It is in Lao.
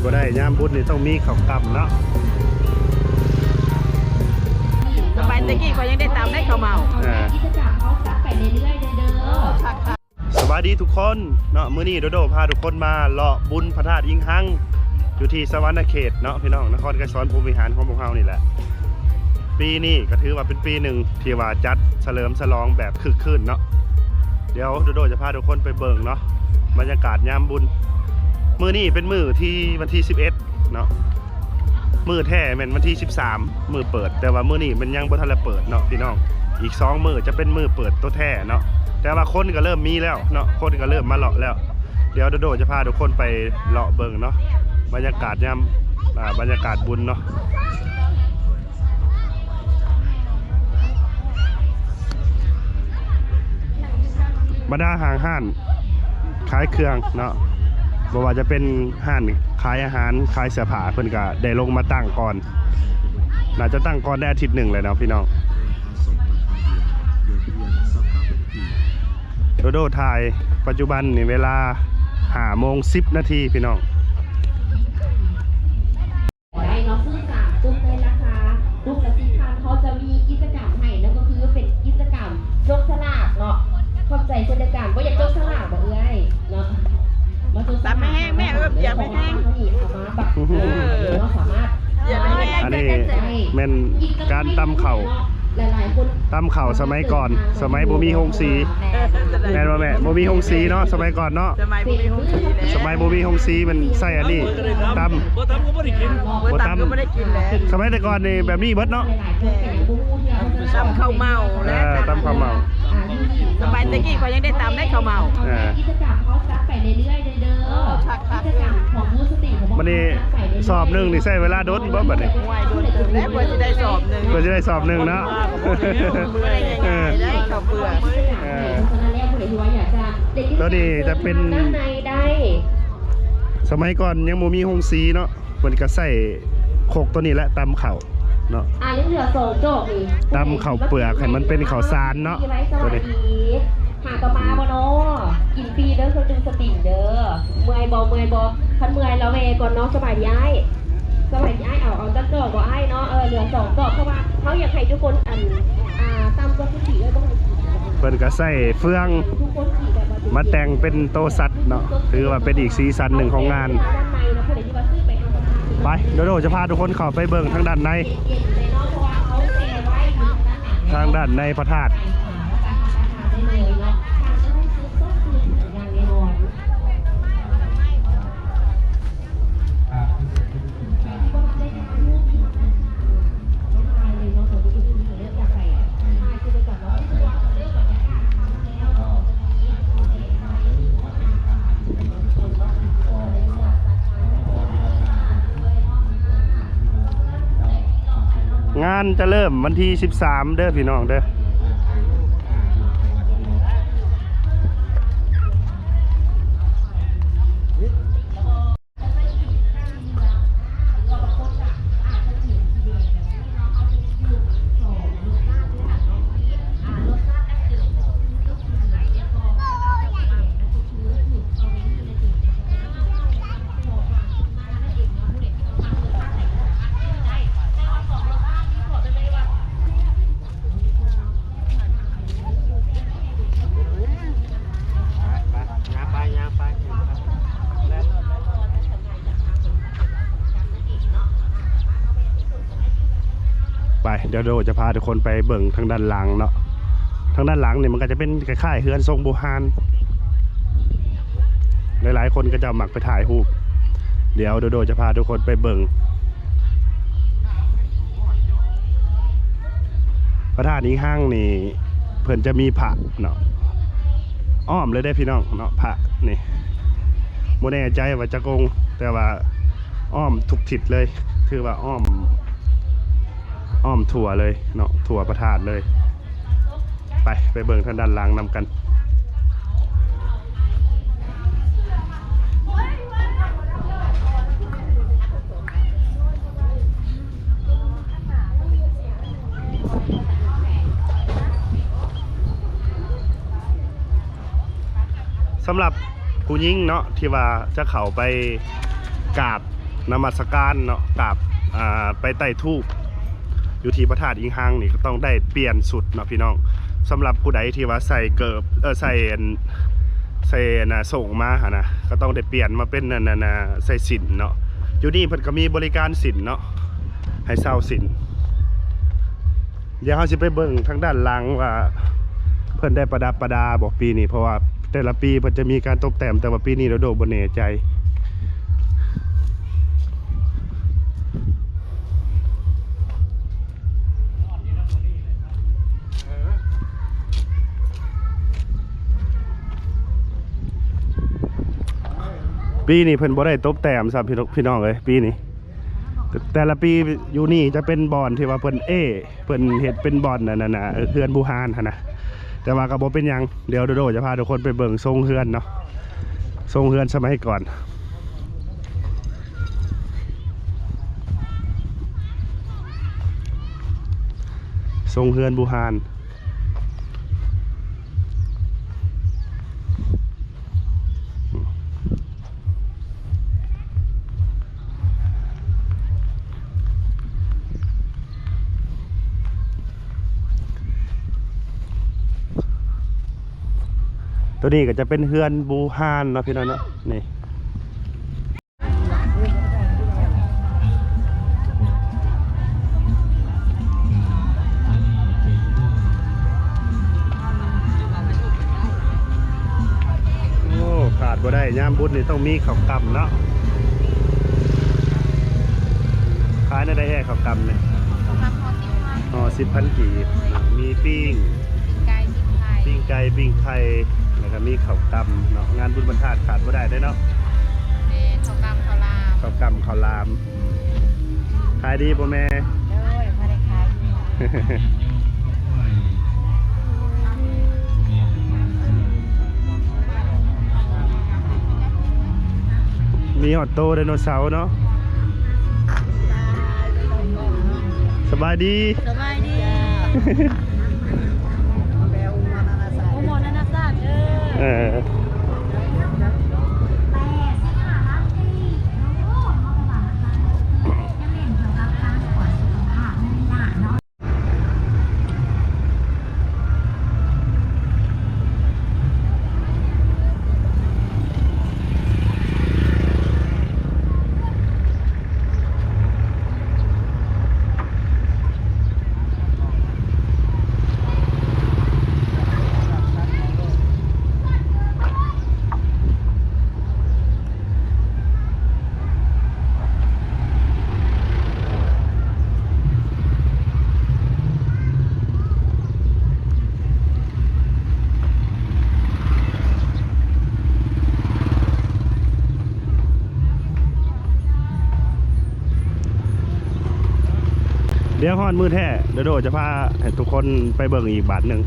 ບໍ່ໄດ້ ຍາມບຸນນີ້ຕ້ອງມີເຂົ້າກ່ຳເນາະ. ສະໄໝແຕ່ກີ້ຂ້ອຍຍັງໄດ້ຕຳໄດ້ເຂົ້າເໝົາ. ເອີ ກິດຈະກຳເຮົາຈັດໄປເລື້ອຍໆເດີ. ສະບາຍດີທຸກຄົນເນາະ, ມື້ນີ້ໂດໂດພາທຸກຄົນມາເລາະບຸນພະທາດອິງຮັງ ຢູ່ທີ່ສະຫວັນນະເຂດເນາະ ພີ່ນ້ອງ, ນະຄອນໄກສອນພົມວິຫານຂອງພວກເຮົານີ້ແຫຼະ. ປີນີ້ກໍຖືວ່າເປັນປີໜຶ່ງທີ່ວ່າຈັດສະເຫຼີມສະຫຼອງແບບຄຶກຄື້ນເນາະ. ດຽວໂດໂດຈະພາທຸກຄົນໄປເບິ່ງເນາະ ບັນຍາກາດຍາມບຸນ. ມື້ນີ້ເປັນມື້ທີ່ ວັນທີສິບເອັດເນາະ, ມື້ແທ້ແມ່ນວັນທີສິບສາມ ມື້ເປີດ, ແຕ່ວ່າມື້ນີ້ມັນຍັງບໍ່ທັນໄດ້ເປີດເນາະ ພີ່ນ້ອງ. ອີກສອງມື້ຈະເປັນມື້ເປີດໂຕແທ້ເນາະ, ແຕ່ວ່າຄົນກໍເລີ່ມມີແລ້ວເນາະ, ຄົນກໍເລີ່ມມາເລາະແລ້ວ. ດຽວໂດໂດຈະພາທຸກຄົນໄປເລາະເບິ່ງເນາະ ບັນຍາກາດຍາມ ອ່າ ບັນຍາກາດບຸນເນາະ. ບັນດາຫ້າງຮ້ານຂາຍເຄື່ອງເນາະ, ບໍ່ວ່າຈະເປັນຮ້ານຂາຍອາຫານ, ຂາຍເສື້ອຜ້າ, ເພິ່ນກະໄດ້ລົງມາຕັ້ງກ່ອນ, ໜ້າຈະຕັ້ງກ່ອນໄດ້ອາທິດໜຶ່ງແລ້ວເນາະ ພີ່ນ້ອງ. ໂດໂດຖ່າຍ ປັດຈຸບັນນີ້ເວລາຫ້າໂມງສິບນາທີ ພີ່ນ້ອງ. ໄດ້ເນາະ ຊື້ສາມຕຸກໃນລາຄາຕຸກລະສິບພັນ. ເຮົາຈະມີກິດຈະກຳໃຫ້ເນາະ, ກໍຄືເປັນກິດຈະກຳຈົກສະຫຼາກເນາະ. ຂອບໃຈເຊັ່ນດຽວກັນ. ບໍ່ຢາກຈົກສະຫຼາກບໍ່ເອື້ອຍເນາະ? ມາຈົກສະຫຼາກ. ຕຳໃຫ້ແຮງແມ່ ເອີ ຢາກໃຫ້ແຮງ. ເຮົາມາບັກ ເອີ ເຮົາສາມາດ ຢາກໃຫ້ແຮງ. ອັນນີ້ແມ່ນການຕຳເຂົ້າ ຕຳເຂົ້າສະໄໝກ່ອນ, ສະໄໝບໍ່ມີໂຮງສີ. ແມ່ນບໍ່ແມ່? ບໍ່ມີໂຮງສີເນາະ ສະໄໝກ່ອນເນາະ. ສະໄໝບໍ່ມີໂຮງສີແມ່ນໃຊ້ອັນນີ້ຕຳ. ບໍ່ຕຳກໍບໍ່ໄດ້ກິນ. ບໍ່ຕຳກໍບໍ່ໄດ້ກິນແຫຼະ. ສະໄໝແຕ່ກ່ອນນີ້ແບບນີ້ເບິດເນາະ. ຕຳເຂົ້າເໝົາ. ເອີ ຕຳເຂົ້າເໝົາ. ສະໄໝແຕ່ກີ້ຂ້ອຍຍັງໄດ້ຕຳໄດ້ເຂົ້າເໝົາ. ເອີ ກິດຈະກຳເຮົາຈັດໄປເລື້ອຍໆເດີ. ບັດນີ້ສອບໜຶ່ງນີ້ໃຊ້ເວລາດົນບໍ່ບັດນີ້? ໂອ້ຍ ດົນເຕີບແລ້ວ ກວ່າຊິໄດ້ສອບໜຶ່ງ. ກວ່າຊິໄດ້ສອບໜຶ່ງເນາະ. ບໍ່ໄດ້ງ່າຍໆເດ້ ເຂົ້າເປືອກ. ເອີ ໂຕນີ້ຈະເປັນ ສະໄໝກ່ອນຍັງບໍ່ມີໂຮງສີເນາະ, ເພິ່ນກະໃຊ້ຄົກໂຕນີ້ແຫຼະ ຕຳເຂົ້າເນາະ. ອ່າ ຍັງເຫຼືອສອງຈອກນີ້ ຕຳເຂົ້າເປືອກໃຫ້ມັນເປັນເຂົ້າສານເນາະ. ໂຕນີ້ ຫາກະມາບໍ່ເນາະ? ກິນຟຣີເດີ ເຄື່ອງດື່ມສະຕິງເດີ. ເມື່ອຍບໍ່? ເມື່ອຍບໍ່? ຄັນເມື່ອຍລະແວ່ກ່ອນເນາະ. ສະບາຍດີອ້າຍ. ສະບາຍດີອ້າຍ. ເອົາ ເອົາຈັກຈອກບໍ່ອ້າຍເນາະ? ເອີ ເຫຼືອສອງຈອກ ເພາະວ່າເຮົາຢາກໃຫ້ທຸກຄົນ ອັນ ອ່າ ຕຳກ່ອນຊິກິນເດີ. ເພິ່ນກະໃຊ້ເຟືອງມາແຕ່ງເປັນໂຕສັດເນາະ, ຖືວ່າເປັນອີກສີສັນໜຶ່ງຂອງງານ. ໄປ ໂດໂດຈະພາທຸກຄົນເຂົ້າໄປເບິ່ງທາງດ້ານໃນ. ທາງດ້ານໃນພະທາດ. ງານຈະເລີ່ມວັນທີສິບສາມເດີພີ່ນ້ອງເດີ. ໄປ ດຽວໂດຈະພາທຸກຄົນໄປເບິ່ງທາງດ້ານຫຼັງເນາະ. ທາງດ້ານຫຼັງນີ້ມັນກໍຈະເປັນຄ້າຍໆເຮືອນຊົງບູຮານ, ຫຼາຍໆຄົນເຂົາເຈົ້າມັກໄປຖ່າຍຮູບ. ດຽວໂດໂດຈະພາທຸກຄົນໄປເບິ່ງ. ພະທາດອີງຮັງນີ້ເພິ່ນຈະມີພະເນາະ ອ້ອມເລີຍເດ້ພີ່ນ້ອງເນາະ. ພະນີ້ບໍ່ແນ່ໃຈວ່າຈັກອົງ ແຕ່ວ່າອ້ອມທຸກທິດເລີຍ, ຖືວ່າອ້ອມ ອ້ອມທົ່ວເລີຍເນາະ ທົ່ວພະທາດເລີຍ. ໄປ ໄປເບິ່ງທາງດ້ານຫຼັງນຳກັນ. ສຳລັບຜູ້ຍິງເນາະ ທີ່ວ່າຈະເຂົ້າໄປກາບ ນະມັດສະການເນາະ ກາບ ອ່າ ໄປໄຕ້ທູບຢູ່ທີ່ພະທາດອີງຮັງນີ້ ກໍຕ້ອງໄດ້ປ່ຽນຊຸດເນາະພີ່ນ້ອງ. ສຳລັບຜູ້ໃດທີ່ວ່າໃສ່ເກີບ ເອີ ໃສ່ອັນ ໃສ່ອັນນ່າ ສົ້ງມາຫັ້ນນະ ກໍຕ້ອງໄດ້ປ່ຽນມາເປັນອັນນັ້ນນະ ໃສ່ສິ້ນເນາະ. ຢູ່ນີ້ເພິ່ນກໍມີບໍລິການສິ້ນເນາະ ໃຫ້ເຊົ່າສິ້ນ. ດຽວເຮົາຊິໄປເບິ່ງທາງດ້ານຫຼັງວ່າເພິ່ນໄດ້ປະດັບປະດາບໍ່ປີນີ້ ເພາະວ່າແຕ່ລະປີເພິ່ນຈະມີການຕົບແຕ້ມ ແຕ່ວ່າປີນີ້ໂດໂດບໍ່ແນ່ໃຈ. ປີນີ້ເພິ່ນບໍ່ໄດ້ຕົບແຕ້ມຊ້ຳ ພີ່ນ້ອງ ພີ່ນ້ອງເອີຍ ປີນີ້. ແຕ່ລະປີຢູ່ນີ້ຈະເປັນບ່ອນທີ່ວ່າເພິ່ນເອ້ ເພິ່ນເຮັດເປັນບ່ອນອັນນັ້ນນະ ເຮືອນບູຮານຫັ້ນນະ. ແຕ່ວ່າກໍບໍ່ເປັນຫຍັງ ດຽວໂດໂດຈະພາທຸກຄົນໄປເບິ່ງຊົງເຮືອນເນາະ ຊົງເຮືອນສະໄໝກ່ອນ ຊົງເຮືອນບູຮານ. ໂຕນີ້ກໍຈະເປັນເຮືອນບູຮານເນາະ ພີ່ນ້ອງເນາະ ນີ້. ໂອ້ ຂາດບໍ່ໄດ້ ຍາມບຸນນີ້ຕ້ອງມີເຂົ້າກ່ຳເນາະ. ຂາຍແນວໃດແອ້ ເຂົ້າກ່ຳນີ້? ເຂົ້າກ່ຳຫໍ່ສິບພັນ ຫໍ່ສິບພັນກີບ ມີປີ້ງ ປີ້ງໄກ່ ປີ້ງໄຂ່ ປີ້ງໄກ່ ປີ້ງໄຂ່ ແລ້ວກໍມີເຂົ້າກ່ຳເນາະ. ງານບຸນບັນທາດຂາດບໍ່ໄດ້ເດ້ເນາະ. ແມ່ນ ເຂົ້າກ່ຳເຂົ້າຫຼາມ ເຂົ້າກ່ຳເຂົ້າຫຼາມ. ຂາຍດີບໍ່ແມ່? ໂດຍ ພໍໄດ້ຂາຍຢູ່. ມີຮອດໂຕໄດໂນເສົາເນາະ. ສະບາຍດີ ສະບາຍດີ ໂຮງໝໍນານາຊາດເດີ. ເອີ ດຽວຮອດມື້ແທ້ ໂດໂດຈະພາໃຫ້ທຸກຄົນໄປເບິ່ງອີກບາດໜຶ່ງ.